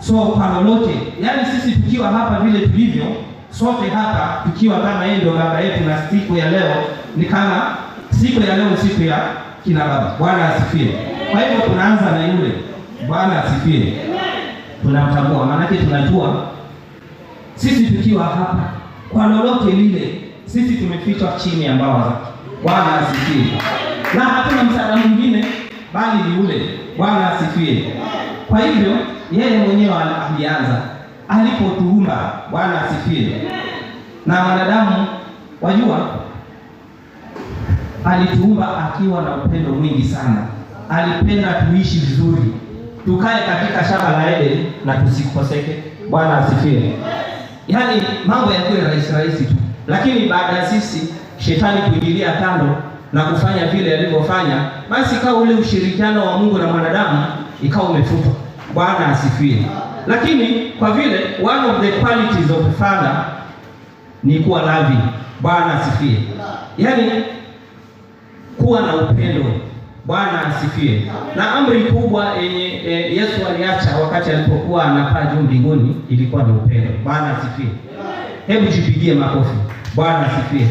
So kwa lolote, yaani sisi tukiwa hapa vile tulivyo sote hapa tukiwa kama yeye ndio baba yetu, na siku ya leo ni kama siku ya leo, siku ya kina baba. Bwana asifiwe. Kwa hivyo tunaanza na yule. Bwana asifiwe. Tunamtambua, maanake tunajua sisi tukiwa hapa kwa lolote lile, sisi tumefichwa chini ya mbawa zake. Bwana asifiwe. Na hatuna msaada mwingine bali ni yule. Bwana asifiwe. Kwa hivyo yeye mwenyewe alianza alipotuumba. Bwana asifiwe. Na wanadamu wajua, alituumba akiwa na upendo mwingi sana. Alipenda tuishi vizuri, tukae katika shamba la Edeni na tusikoseke. Bwana asifiwe. Yaani mambo yakuwe rahisi rahisi tu, lakini baada ya sisi shetani kuingilia kando na kufanya vile alivyofanya, basi ikawa ule ushirikiano wa Mungu na mwanadamu ikawa umefutwa. Bwana asifiwe. Lakini kwa vile one of the qualities of the father ni kuwa loving. Bwana asifiwe. Yaani kuwa na upendo. Bwana asifiwe. Na amri kubwa yenye Yesu aliacha wakati alipokuwa anapaa juu mbinguni ilikuwa ni upendo. Bwana asifiwe. Hebu jipigie makofi. Bwana asifiwe.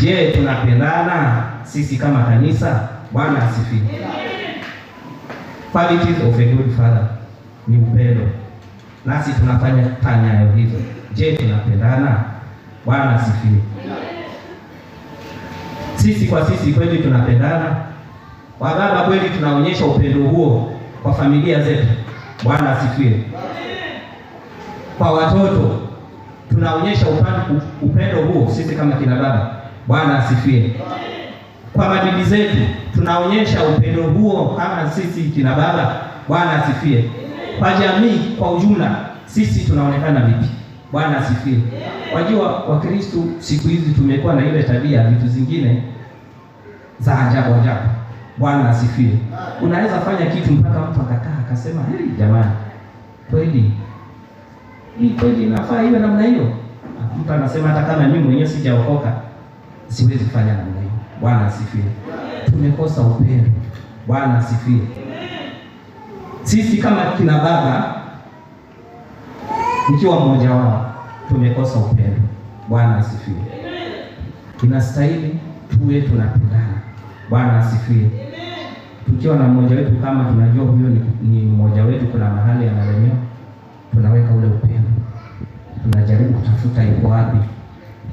Je, tunapendana sisi kama kanisa? Bwana asifiwe. Qualities of a good father ni upendo, nasi tunafanya tanyayo hizo. Je, tunapendana? Bwana asifiwe. Sisi kwa sisi kweli tunapendana? Wababa kweli tunaonyesha upendo huo kwa familia zetu? Bwana asifiwe. Kwa watoto tunaonyesha upendo huo sisi kama kina baba? Bwana asifiwe. Kwa mabibi zetu tunaonyesha upendo huo kama sisi kina baba? Bwana asifiwe. Kwa jamii kwa ujumla sisi tunaonekana vipi? Bwana asifiwe. Wajua Wakristo siku hizi tumekuwa na ile tabia vitu zingine za ajabu ajabu. Bwana asifiwe. Unaweza fanya kitu mpaka mtu akakaa akasema, "Hey, jamani, kweli hii kweli inafaa iwe namna hiyo?" Mtu anasema hata kama mimi mwenyewe sijaokoka siwezi kufanya namna hiyo. Bwana asifiwe. Tumekosa upendo. Bwana asifiwe. Sisi kama kina baba, nikiwa mmoja wao, tumekosa upendo. Bwana asifiwe. Inastahili tuwe tunapendana. Bwana asifiwe. Tukiwa na mmoja wetu, kama tunajua huyo ni mmoja wetu, kuna mahali analemewa, tunaweka ule upendo, tunajaribu kutafuta yuko wapi,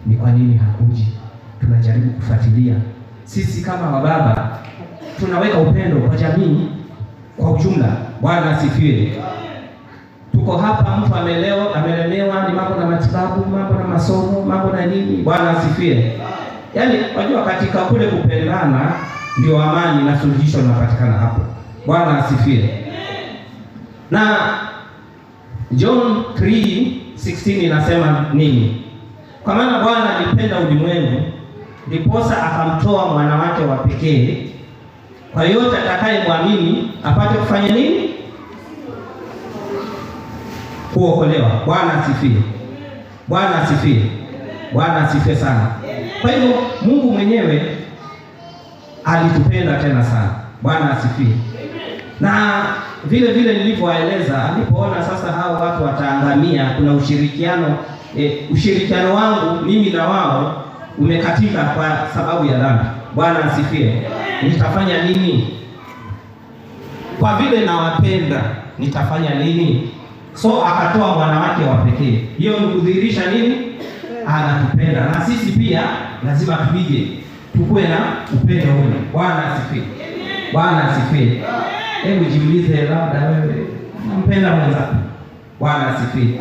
ni kwa nini hakuji, tunajaribu kufuatilia. Sisi kama wababa tunaweka upendo kwa jamii kwa ujumla. Bwana asifiwe. Tuko hapa, mtu amelemewa, ni mambo na matibabu, mambo na masomo, mambo na nini. Bwana asifiwe. Yaani wajua katika kule kupendana ndio amani na suluhisho linapatikana hapo. Bwana asifiwe. Na John 3:16 inasema nini? Kwa maana Bwana alipenda ulimwengu ndiposa akamtoa mwana wake wa pekee, kwa yote atakayemwamini apate kufanya nini? Kuokolewa. Bwana asifiwe. Bwana asifiwe. Bwana asifiwe sana. Kwa hivyo Mungu mwenyewe alitupenda tena sana. Bwana asifiwe. Na vile vile nilivyoeleza, alipoona sasa hao watu wataangamia, kuna ushirikiano ushirikiano wangu mimi na wao umekatika kwa sababu ya dhambi. Bwana asifiwe. Nitafanya nini? Kwa vile nawapenda, nitafanya nini? So akatoa mwana wake wa pekee. Hiyo ni kudhihirisha nini? Anatupenda. Na sisi pia lazima tupige, tukue na upendo ule. Bwana asifiwe. Bwana asifiwe. Hebu jiulize, labda wewe unampenda mwenzako. Bwana asifiwe.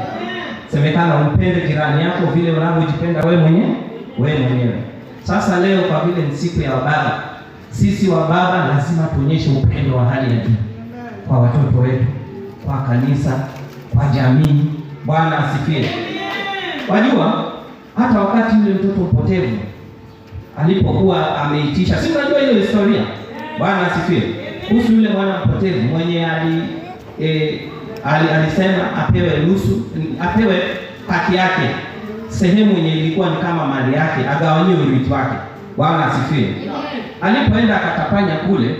Semekana umpende jirani yako vile unavyojipenda wewe mwenyewe, wewe mwenyewe. Sasa leo kwa vile ni siku ya wababa, sisi wababa lazima tuonyeshe upendo wa hali ya juu kwa watoto wetu, kwa kanisa, kwa jamii. Bwana asifiwe. Wajua hata wakati yule mtoto mpotevu alipokuwa ameitisha, si unajua hiyo historia? Bwana asifiwe. Kuhusu yule mwana mpotevu mwenye alisema apewe nusu, apewe haki yake, sehemu yenye ilikuwa ni kama mali yake, agawanyiwe urithi wake. Bwana asifiwe. Alipoenda akatapanya kule,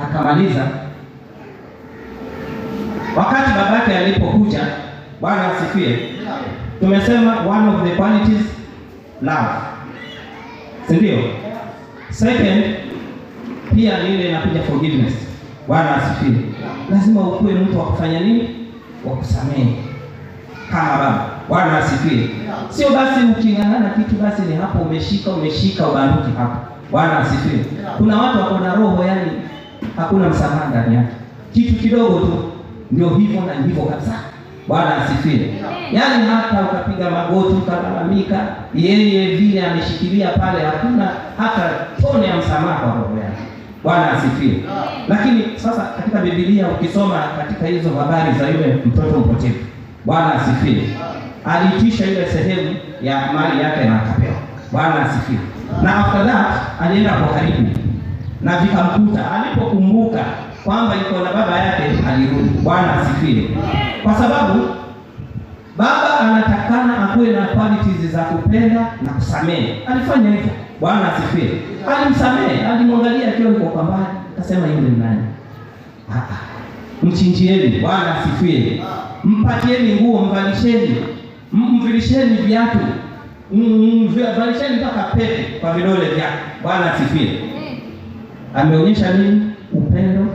akamaliza, Wakati babake alipokuja, Bwana asifiwe. Tumesema one of the qualities, love, si ndio? Second, pia ni ile inakuja forgiveness. Bwana asifiwe. Lazima ukuwe mtu wa kufanya nini? Wa kusamehe kama baba. Bwana asifiwe. Sio basi uking'ang'ana kitu basi ni hapo umeshika umeshika ubanduki hapo. Bwana asifiwe. Kuna watu wako na roho, yani hakuna msamaha ndani yake. Kitu kidogo tu ndio hivyo na hivyo kabisa. Bwana asifiwe. Yaani hata ukapiga magoti ukalalamika, yeye vile ameshikilia pale, hakuna hata tone ya msamaha kwa roho yake. Bwana asifiwe. Lakini sasa katika Biblia ukisoma katika hizo habari za yule mtoto mpotevu, Bwana asifiwe, aliitisha ile sehemu ya mali yake na akapewa. Bwana asifiwe. Na after that alienda kuharibu na vikamkuta. Alipokumbuka kwamba yuko na baba yake alirudi. Bwana asifiwe. Kwa sababu baba anatakana akuwe na qualities za kupenda na kusamehe. Alifanya hivyo. Bwana asifiwe. Alimsamehe, alimwangalia akiwa yuko kwa mbali, akasema yule ni nani? Ah, mchinjieni. Bwana asifiwe. Mpatieni nguo, mvalisheni, mvilisheni viatu, mvalisheni mpaka pete kwa vidole vyake. Bwana asifiwe. Ameonyesha nini? Upendo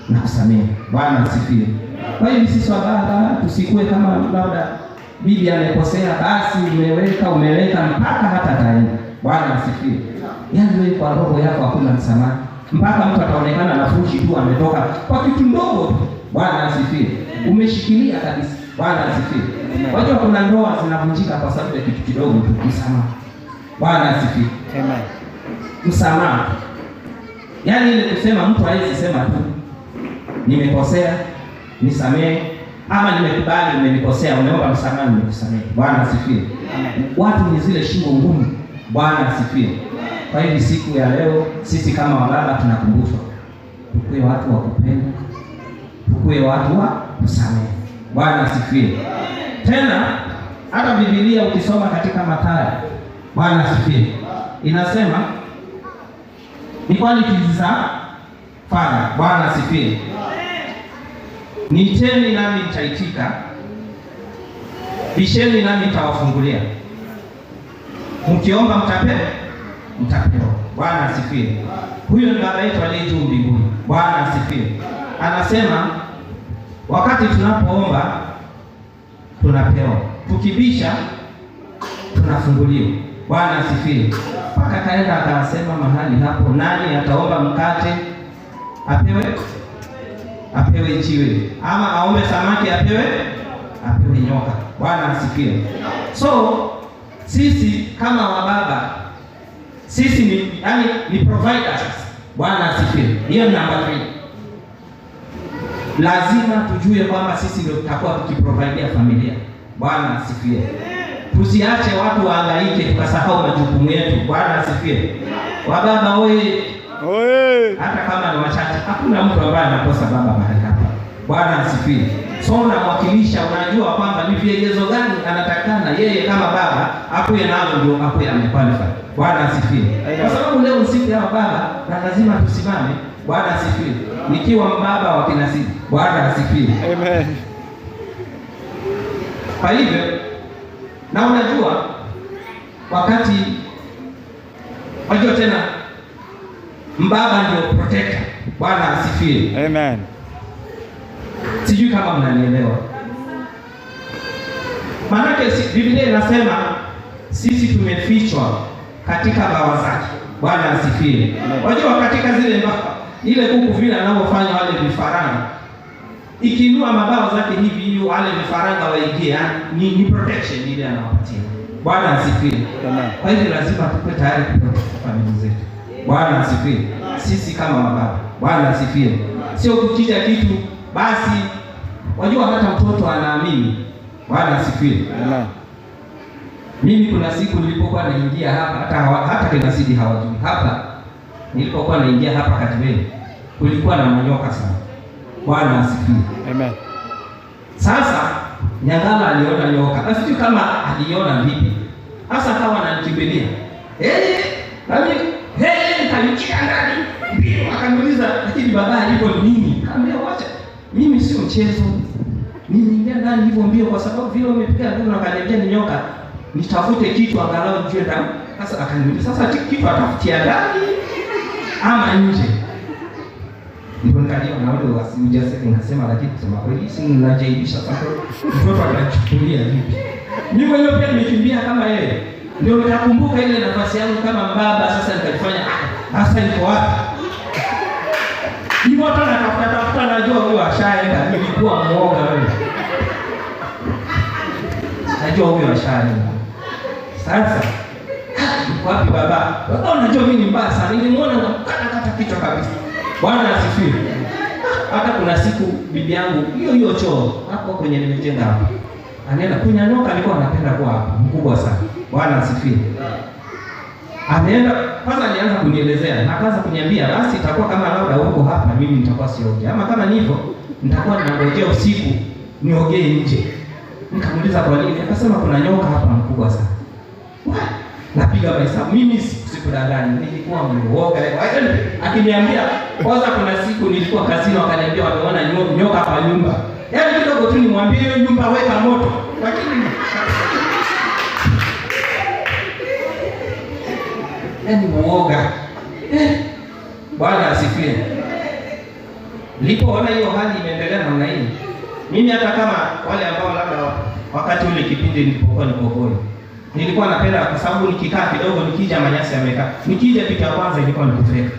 na kusamehe. Bwana asifiwe. Kwa hiyo sisi wa baba tusikue kama labda bibi amekosea, basi umeweka umeweka mpaka hata ataenda. Bwana asifiwe. Yaani wewe kwa roho yako hakuna msamaha, mpaka mtu ataonekana na fushi tu ametoka kwa kitu ndogo tu. Bwana asifiwe. Umeshikilia kabisa. Bwana asifiwe. Wajua kuna ndoa zinavunjika kwa sababu ya kitu kidogo tu, msamaha. Bwana asifiwe. Amen. Msamaha. Yaani ile kusema mtu hawezi sema tu nimekosea, nisamehe, ama nimekubali umenikosea, umeomba msamaha, nimekusamehe. Bwana asifiwe. Watu ni zile shingo ngumu. Bwana asifiwe. Kwa hivyo siku ya leo sisi kama wababa tunakumbushwa tukue watu wa kupenda, tukue watu wa kusamehe. Bwana asifiwe. Tena hata Biblia ukisoma katika Mathayo, Bwana asifiwe, inasema ni qualities za father. Bwana asifiwe. Niiteni nami nitaitika, bisheni nami nitawafungulia, mkiomba mtapewa, mtapewa. Bwana asifiwe. Huyo ni baba yetu aliye juu mbinguni. Bwana asifiwe. Anasema wakati tunapoomba tunapewa, tukibisha tunafunguliwa. Bwana asifiwe. Mpaka kaenda akasema mahali hapo, nani ataomba mkate apewe apewe jiwe, ama aombe samaki apewe apewe nyoka. Bwana asifiwe. So sisi kama wababa, sisi ni yani ni providers. Bwana asifiwe. Hiyo ni namba 3. Lazima tujue kwamba sisi ndio tutakuwa tukiprovidea familia. Bwana asifiwe. Tusiache watu wahangaike tukasahau majukumu yetu. Bwana asifiwe. Wababa oye! Oye! Hata kama ni wachache, hakuna mtu ambaye anakosa baba mahali hapa. Bwana asifiwe. So unamwakilisha, unajua kwamba ni vigezo gani anatakana yeye kama baba akuye navyo ndio akuye amequalify. Bwana asifiwe. Kwa sababu leo siku ya baba na lazima tusimame. Bwana asifiwe. Nikiwa mbaba wa kina Sidi. Bwana asifiwe. Amen. Kwa hivyo na unajua wakati unajua tena mbaba ndio protector. Bwana asifiwe. Amen. Sijui kama mnanielewa. Maanake Biblia inasema sisi tumefichwa katika bawa zake. Bwana asifiwe. Unajua katika zile bawa, ile kuku vile anavyofanya wale vifaranga, ikiinua mabawa zake hivi ili wale vifaranga waingie, ni protection ile anawapatia. Bwana asifiwe. Amen. Kwa hivyo lazima tukue tayari kuprotect familia zetu. Bwana asifiwe. Sisi kama mababa. Bwana asifiwe. Sio kukija kitu basi, wajua hata mtoto anaamini. Bwana asifiwe. Amen. Mimi kuna siku nilipokuwa naingia hapa, hata kina Sidi hawajui. Hapa nilipokuwa naingia hapa Katibeni kulikuwa na manyoka sana. Bwana asifiwe. Amen. Sasa Nyangala aliona nyoka. Na sijui kama aliona vipi. Sasa akawa ananikimbilia. Nami nikaingia ndani. Mbio akaniuliza, lakini baba alipo nini? Nikamwambia wacha. Mimi sio mchezo. Niliingia ndani hivyo mbio, kwa sababu vile umepiga nduru na akaniambia ni nyoka, nitafute kitu angalau nijue ndani. Sasa akaniuliza, sasa kitu atafutia ndani ama nje? Ndio nikajiwa na ule ujasiri, nikasema lakini kusema kweli si ninajaibisha sasa, mtoto atachukulia vipi? Mimi mwenyewe pia nimekimbia kama yeye. Ndio nikakumbuka ile nafasi yangu kama baba, sasa nikajifanya sasa iko wapi? Hivyo hata natafuta tafuta, najua huyo ashaenda. Nilikuwa muoga wewe, najua huyo ashaenda. Sasa wapi baba? Baba, unajua mimi ni mbaya sana. Nilimuona na kata kata kichwa kabisa. Bwana asifiwe. Hata kuna siku bibi yangu hiyo hiyo choo hapo kwenye nimejenga hapo, anaenda kunyanyoka, alikuwa anapenda kuwa hapo, mkubwa sana. Bwana asifiwe. Ameenda kwanza, alianza kunielezea na akaanza kuniambia, basi itakuwa kama labda huko hapa mimi nitakuwa sioge, ama kama ni hivyo nitakuwa ninangojea usiku niogee nje. Nikamuuliza kwa nini, akasema kuna nyoka hapa mkubwa sana. Napiga mahesabu mimi, sikudanganya, nilikuwa mwoga. Akiniambia kwanza, kuna siku nilikuwa kazini, wakaniambia wameona nyoka kwa nyumba, yaani kidogo tu nimwambie hiyo nyumba weka moto, lakini yaani muoga. Bwana asifiwe. Nilipoona hiyo hali imeendelea namna hii, mimi hata kama wale ambao labda wakati ule kipindi nilipokuwa niko nilikuwa napenda kwa sababu nikikaa kidogo, nikija manyasi yamekaa, nikija picha ya kwanza ilikuwa ni kufeka,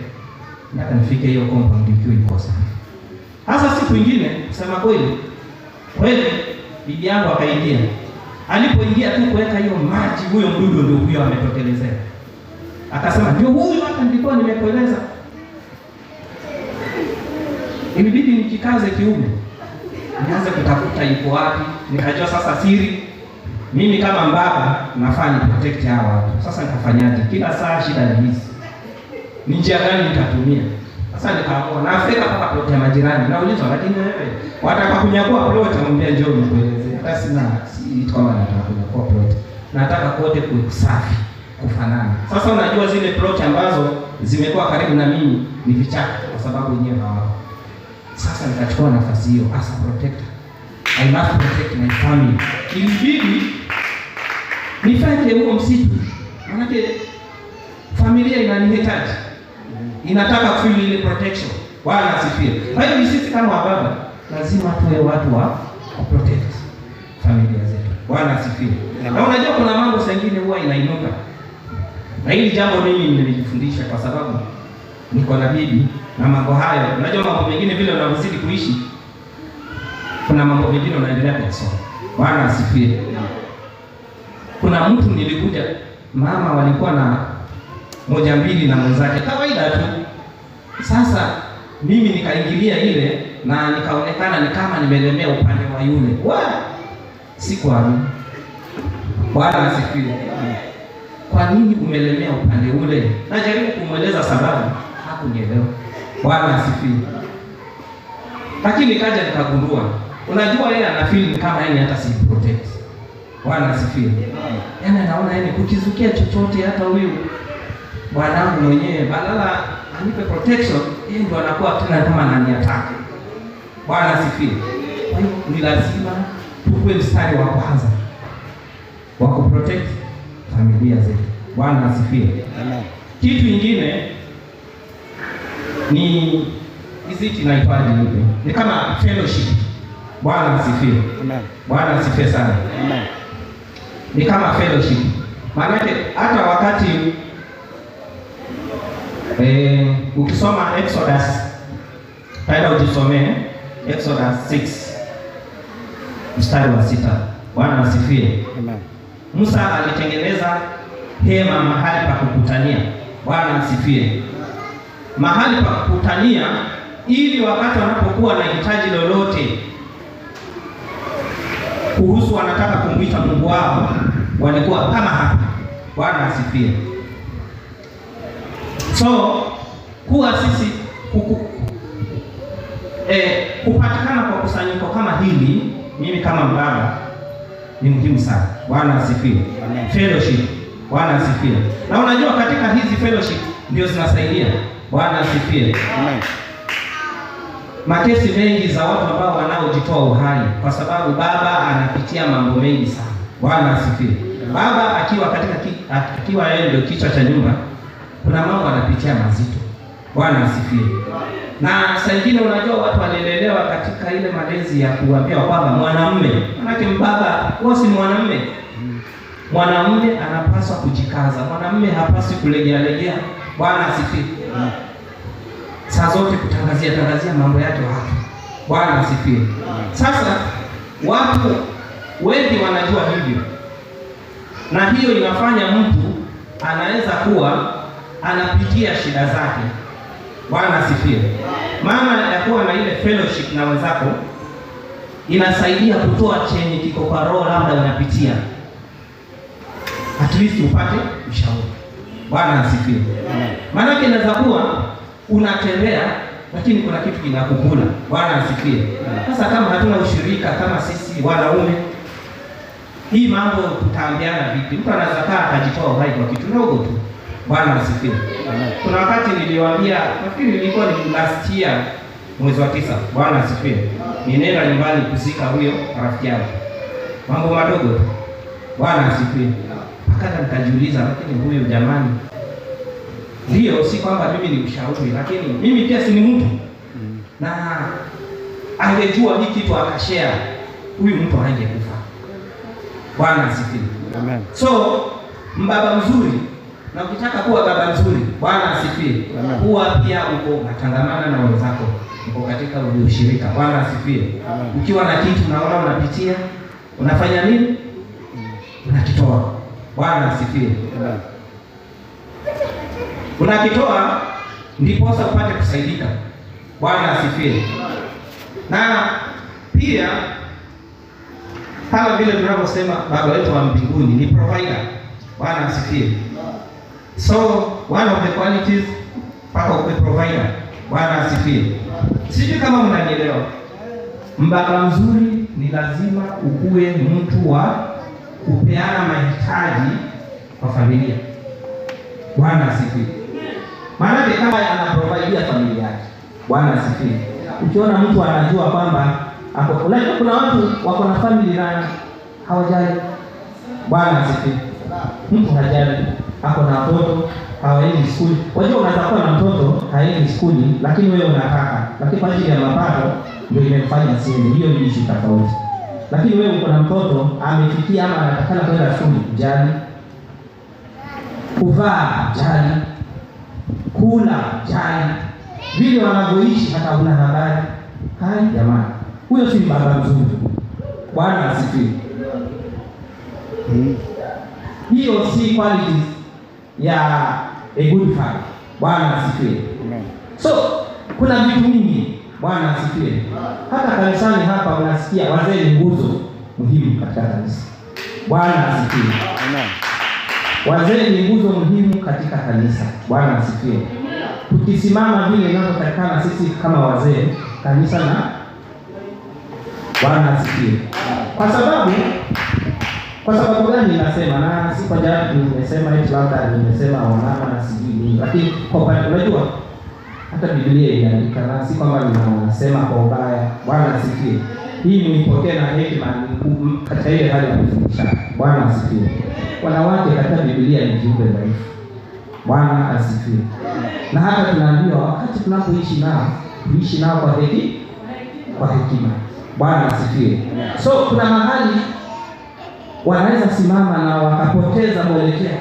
nataka nifike hiyo compound ikiwa iko safi. Hasa siku nyingine, kusema kweli kweli, bibi yangu akaingia. Alipoingia tu kuweka hiyo maji, huyo mdudu ndio huyo ametokelezea. Akasema ndio huyu hapa nilikuwa nimekueleza. Ilibidi nikikaze kiume, nianze kutafuta yuko wapi. Nikajua sasa siri, mimi kama mbaba nafaa ni protect hawa watu. Sasa nitafanyaje? Kila saa shida ni hizi, ni njia gani nitatumia? Sasa nikaamua nafika mpaka plot ya majirani, naulizwa, lakini wewe wataka kunyakua plot? Namwambia njoo nikueleze, hata sina si kwamba nataka kunyakua plot, nataka kote kuwe kusafi, kufanana. Sasa unajua zile plot ambazo zimekuwa karibu na mimi ni vichaka, kwa sababu wenyewe hawako. Sasa nikachukua nafasi hiyo as a protector. I must protect my family. Ilibidi nifanye huo msitu, manake familia inanihitaji, inataka kufeel ile protection. Bwana asifiwe. Kwa hiyo sisi kama wababa lazima tuwe watu wa protect familia zetu. Bwana asifiwe. Na unajua kuna mambo mengine huwa inainuka, na hili jambo mimi nilijifundisha kwa sababu niko na bibi na mambo hayo. Unajua mambo mengine vile unavyozidi kuishi, kuna mambo mengine unaendelea kuyasoma. Bwana asifiwe. Kuna mtu nilikuja, mama walikuwa na moja mbili na mwenzake, kawaida tu. Sasa mimi nikaingilia ile na nikaonekana ni kama nimelemea upande wa yule. Wa sikuamini. Bwana asifiwe. Kwa nini umelemea upande ule? Najaribu kumweleza sababu, hakunielewa. Bwana asifiwe. Lakini kaja nikagundua, unajua yeye ana feel kama yeye hata si protect. Bwana asifiwe. Yaani anaona yeye kukizukia chochote, hata huyu bwanangu mwenyewe badala anipe protection, yeye ndio anakuwa tena kama ananiataka. Bwana asifiwe. Kwa hiyo ni lazima tukue mstari wa kwanza wa kuprotect familia zetu. Bwana asifiwe. Amen. Kitu kingine ni hizi inaitwaje hivi? Ni kama fellowship. Bwana asifiwe. Amen. Bwana asifiwe sana. Amen. Ni kama fellowship. Maanake hata wakati ukisoma Exodus, taenda ujisomee Exodus 6 mstari wa 6. Bwana asifiwe. Amen. Musa alitengeneza hema mahali pa kukutania. Bwana asifiwe. Mahali pa kukutania ili wakati wanapokuwa na hitaji lolote kuhusu wanataka kumwita Mungu wao, walikuwa kama hapa. Bwana asifiwe. So kuwa sisi kupatikana kwa kusanyiko kama hili, mimi kama mbaba ni muhimu sana. Bwana asifiwe. Amen. Fellowship. Bwana asifiwe. Na unajua katika hizi fellowship ndio zinasaidia. Bwana asifiwe. Amen. Makesi mengi za watu ambao wanaojitoa uhai kwa sababu baba anapitia mambo mengi sana. Bwana asifiwe. Baba akiwa katika akiwa yeye ndio kichwa cha nyumba, kuna mambo anapitia mazito. Bwana asifiwe. Na saa nyingine unajua watu walilelewa katika ile malezi ya kuambia kwamba mwanamume, manake mbaba wewe si mwanamume. Mwanamume anapaswa kujikaza, mwanamume hapaswi kulegea legea. Bwana asifiwe. Saa zote kutangazia tangazia mambo yake watu. Bwana asifiwe. Sasa watu wengi wanajua hivyo, na hiyo inafanya mtu anaweza kuwa anapitia shida zake. Bwana asifiwe. Maana ya kuwa na ile fellowship na wenzako inasaidia kutoa chenye kiko kwa roho, labda unapitia, at least upate ushauri. Bwana asifiwe. Maanake inaweza kuwa unatembea lakini kuna kitu kinakukula. Bwana asifiwe. Sasa kama hatuna ushirika kama sisi wanaume, hii mambo tutaambiana vipi? Mtu anaweza kaa akajitoa uhai kwa kitu ndogo tu. Bwana asifiwe. Kuna wakati niliwaambia, nafikiri nilikuwa ni last year mwezi wa 9. Bwana asifiwe. Ninaenda nyumbani kuzika huyo rafiki yangu, mambo madogo tu. Bwana asifiwe. Mpaka nikajiuliza, lakini huyu jamani, ndio si kwamba mimi ni mshauri, lakini mimi pia si ni mtu, na angejua hii kitu akashare, huyu mtu angekufa. Bwana asifiwe. Amen. So mbaba mzuri, na ukitaka kuwa baba mzuri, Bwana asifiwe, kuwa pia uko unatangamana na wenzako, uko katika ushirika. Bwana asifiwe. Ukiwa na kitu unaona unapitia, unafanya nini? Unakitoa. Bwana asifiwe. Unakitoa ndiposa upate kusaidika. Bwana asifiwe. Na pia kama vile tunavyosema baba wetu wa mbinguni ni provider. Bwana asifiwe. So one of the qualities mpaka ukuwe provider. Bwana asifiwe. Sijui kama mnanielewa. Mbaba mzuri ni lazima ukuwe mtu wa kupeana mahitaji kwa familia. Bwana asifiwe. Maana kama anaprovidea familia yake. Bwana asifiwe. Ukiona mtu anajua kwamba hapo, unajua kuna watu wako na family na hawajali. Bwana asifiwe. Mtu hajali, ako na watoto hawaendi skuli. Unajua unaweza kuwa na mtoto haendi skuli, lakini wewe unataka, lakini kwa ajili ya mapato ndio imemfanya asiende. Hiyo ni issue tofauti. Lakini wewe uko na mtoto amefikia ama anatakana kwenda skuli, jali. Kuvaa jali, kula jali, vile wanavyoishi hata huna habari. Hai jamani, huyo si baba mzuri. Bwana asifiwe. Hiyo si qualities ya a good father. Bwana asifiwe. So kuna vitu vingi. Bwana asifiwe. Hata kanisani hapa unasikia wazee ni nguzo muhimu katika kanisa. Bwana asifiwe. Wazee ni nguzo muhimu katika kanisa. Bwana asifiwe. Tukisimama vile inavyotakikana sisi kama wazee, kanisa na Bwana asifiwe. Kwa sababu gani nasema? Na si kwa jawabu nimesema eti labda nimesema wamama na sijui nini, lakini kwa upande unajua hata Biblia iliandika, na si kwamba ninasema kwa ubaya. Bwana asifiwe. Hii muipokee na hekima katika ile hali ya kufundisha. Bwana asifiwe. Wanawake katika Biblia ni viumbe dhaifu. Bwana asifiwe. Na hata tunaambiwa wakati tunapoishi nao, tuishi nao kwa hekima, kwa hekima. Bwana asifiwe. So kuna mahali wanaweza simama na wakapoteza mwelekeo.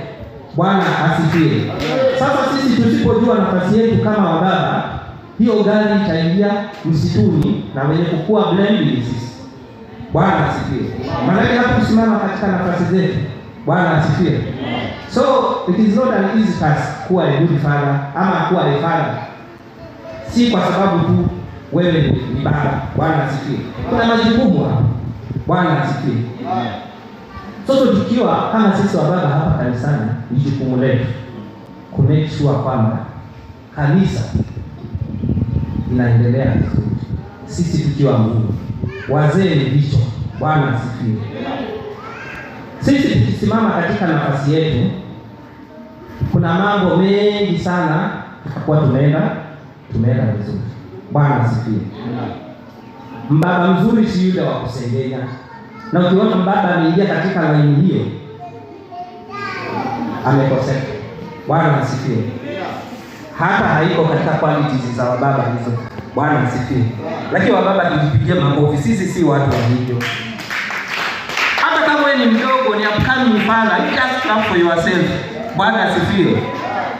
Bwana asifiwe. Sasa sisi tusipojua nafasi yetu kama wababa, hiyo gari itaingia msituni na wenye kukua blame ni sisi. Bwana asifiwe. Maana hatukusimama katika nafasi zetu. Bwana asifiwe. So it is not an easy task kuwa a good father ama kuwa a father. Si kwa sababu tu wewe ni baba. Bwana asifiwe. Kuna majukumu hapa. Bwana asifiwe. Sasa tukiwa kama sisi wa baba hapa kanisani, ni jukumu letu ku make sure kwamba kanisa inaendelea vizuri. Sisi tukiwa nguvu, wazee ni vichwa. Bwana asifiwe. Sisi tukisimama katika nafasi yetu, kuna mambo mengi sana tutakuwa tumeenda vizuri. Bwana asifiwe. Mbaba mzuri si yule wa kusengenya, na ukiona mbaba ameingia katika laini hiyo amekoseka. Bwana asifiwe. Hata haiko katika qualities za wababa hizo. Bwana asifiwe. Lakini wababa tujipigie makofi, sisi si watu wa hivyo. Hata kama wewe ni mdogo, ni upcoming father, you just clap for yourself. Bwana asifiwe.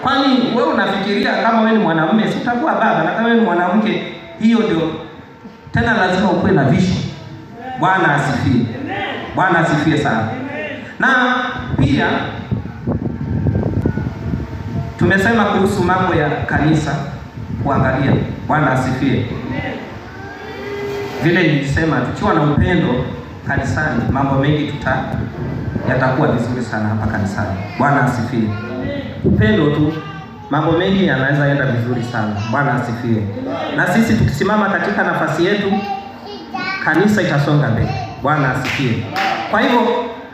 Kwani wewe unafikiria kama wewe ni mwanamume si utakuwa baba, na kama wewe ni mwanamke, hiyo ndio tena, lazima ukuwe na vision. Bwana asifiwe. Bwana asifiwe sana. Na pia tumesema kuhusu mambo ya kanisa kuangalia. Bwana asifiwe. Vile nilisema tukiwa na upendo kanisani, mambo mengi yatakuwa vizuri sana hapa kanisani. Bwana asifiwe. Upendo tu, mambo mengi yanaweza enda vizuri sana. Bwana asifiwe. Na sisi tukisimama katika nafasi yetu, kanisa itasonga mbele. Bwana asifiwe. Kwa hivyo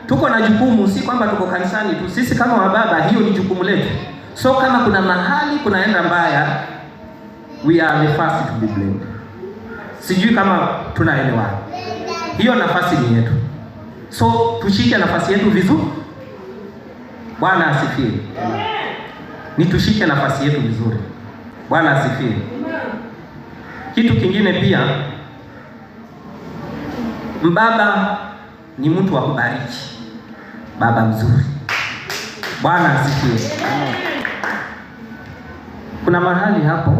tuko na jukumu, si kwamba tuko kanisani tu. Sisi kama wababa, hiyo ni jukumu letu. So kama kuna mahali kunaenda mbaya, we are the first to be blamed. Sijui kama tunaelewana. Hiyo nafasi ni yetu, so tushike nafasi yetu vizuri. Bwana asifiwe. Ni tushike nafasi yetu vizuri. Bwana asifiwe. Kitu kingine pia, mbaba ni mtu wa kubariki, baba mzuri. Bwana asifiwe. Kuna mahali hapo,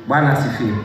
Bwana asifiwe.